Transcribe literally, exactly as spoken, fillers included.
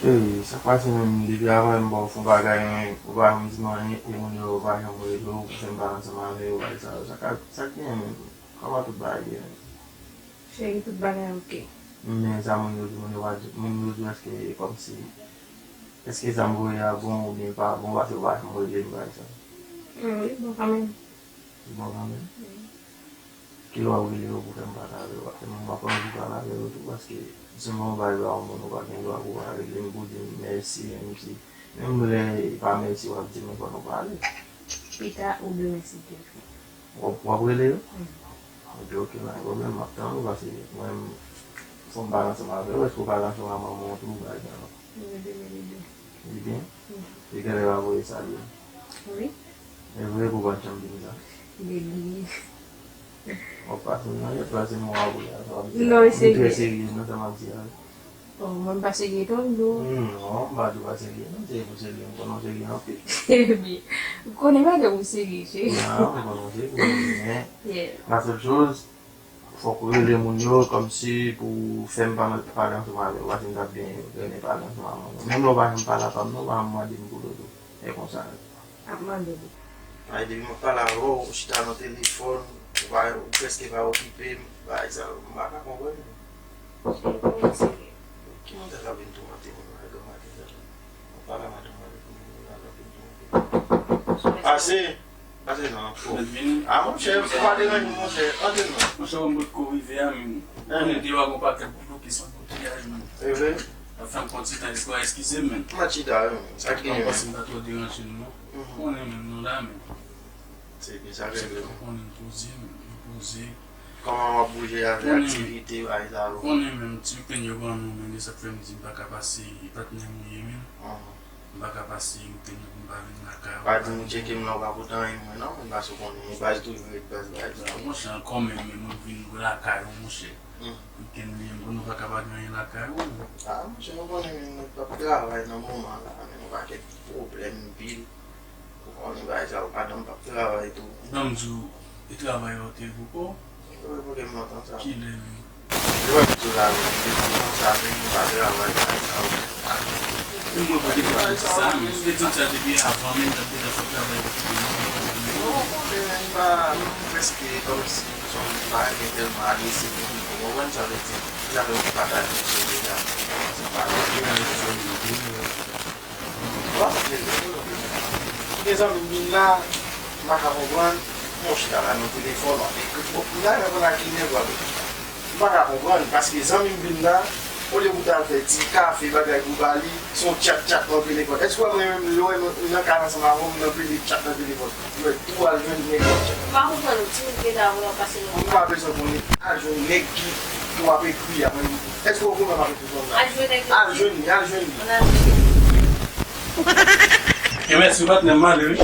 Ey, sa k pase menm? Depi avan m ba w fon bagay, men ou pa janm di m anyen, e moun yo pa janm rele w pou fè m pale ansanm avè yo, bagay sa yo. Sa k, sa k gen menm? Kòman tout bagay ye menm? Cheri, tout bagay oke. Men sa moun yo di, moun yo pa di, moun yo di èske kòmsi, èske sa m voye a bon oubyen pa bon, paske ou pa janm rele m bagay sa. Wi, bon kanmenm. Li bon kanmenm? Wi. Kilè w ap rele yo pou fè m pale avè yo? Paske mwen m pa anvi pale avè yo tou, paske si m ba w bagay ba yon moun, ou pa gen dwa pou w pa rele m pou di m mèsi, menm si, menm lè e pa mèsi w ap di m, fò nou pale. Pita ou demen si Dye vle. W ap, w ap rele yo? Wi. Epi oke, pa gen pwoblèm, m ap tann ou, paske mwen, fò m pale ansanm avè yo, èske w pale ansanm ak manman w tou, bagay sa yo? Li byen? Li byen? Wi. Li genlè pa voye salye? Wi. E vre ke w pa t janm di m sa? Li bliye. W ap pase m nan yèt la, se mwen w ap rele a, sa w ap di a. Non, li trè serye nan sa m ap di a. Oh, mwen m pa serye tou, non. Hmm, non, m pa di w pa serye, non, se pou serye, m konnen w serye anpil. Ebyen, m konnen pa gen pou serye, cheri. Non, m konnen w serye, men, la sèl choz, fòk ou rele moun yo kòmsi pou fè m pale, pale ansanm avè yo, paske m t ap byen renmen pale ansanm avè w. Menm lè w pa janm pale a pa m, non, pa janm mande m pou lodo. E konsa. Ap mande m. Ay, depi m ap pale avè w, ou chita nan telefòn, ou pa, ou prèske pa okipe m, bagay sa yo, m pa ka konprann. Cheri, kòman w serye? Ki mantè k ap vin toumante moun nan nan maten sa la? M ap pale a madanm mwen depi midi la, l ap vin toumante moun. Pase! Pase non, non. Mèt vini. Ah, monchè, ou pa deranje, monchè. Antre non. Monchè, mwen potko rive a, men. Konnen deyò a gon pakèt blokis anbouteiyaj, men. E vre? Ap fè m pran ti tan, eskize m, men. M ap chita, wi, men. Sa k genyen, men? Mwen panse m pa twò deranje nou, non. Konnen, men, nou la, men. Se byen sa, se vre. Ou konnen m poze, men. M poze. Kòman w ap bouje avè aktivite, bagay sa yo? Konnen, men, ti weekend yo ban nou, men, se sa k fè m di m pa ka pase patnè m ou ye, men. M pa ka pase weekend nan pou m pa vin lakay ou. Pa di m ou tcheke m la, ou pa pote anyen mwen non, men paske ou konnen, men baz toujou ret baz, bagay sa. Monchè, ankò menm, men mwen vin lakay ou, monchè. Weekend li menm, nou pa ka pa gen anyen lakay ou. Ah, monchè, ou konnen, men mwen p ap travay nan moman la, men yon pakèt pwoblèm, bil. Ou konnen bagay sa yo, madanm p ap travay tou. Ban m di w, e travay la ou te repo? Repo gen lontan sa. Kilè menm? Yo pa di tou la, men depi lontan sa, men nou pa travay, bagay sa yo. Mwen pa te konn sa, men si te di sa depi avan, men m t ap deja fè travay pou kite nou. Ou konnen, men m pa, m prèske kòmsi, m pa renmen tèlman agrese moun, ou konprann sa vle di, sa fè m pataje sou deja. Sa pa gen zanmi m vin la, m pa ka konprann. Mwen chita la nan telefòn, w ap ekri. Bon, m ta renmen konn ak ki nivo w ap ekri la. M pa ka konprann, paske zanmi m vin la, olye pou w ta al fè ti kafe, bagay pou ba li, se yon tchat, tchat nan telefòn. Èske w wè mwen menm, lè w wè m nan kay ansanm avè w, m nan plede tchat nan telefòn? Ou wè, tou al jwenn nenpòt tchat. M pa konprann ou, timoun ki gentan avè w ap pase nan. Ou pa bezwen konnen, al jwenn nèg ki, ki w ap ekri a, mwen. Èske w konprann m ap ekri kòm sa? Al jwenn nèg yo. Al jwenn li, al jwenn li. Ann al jwenn li. E mèsi patnè m, m ale wi.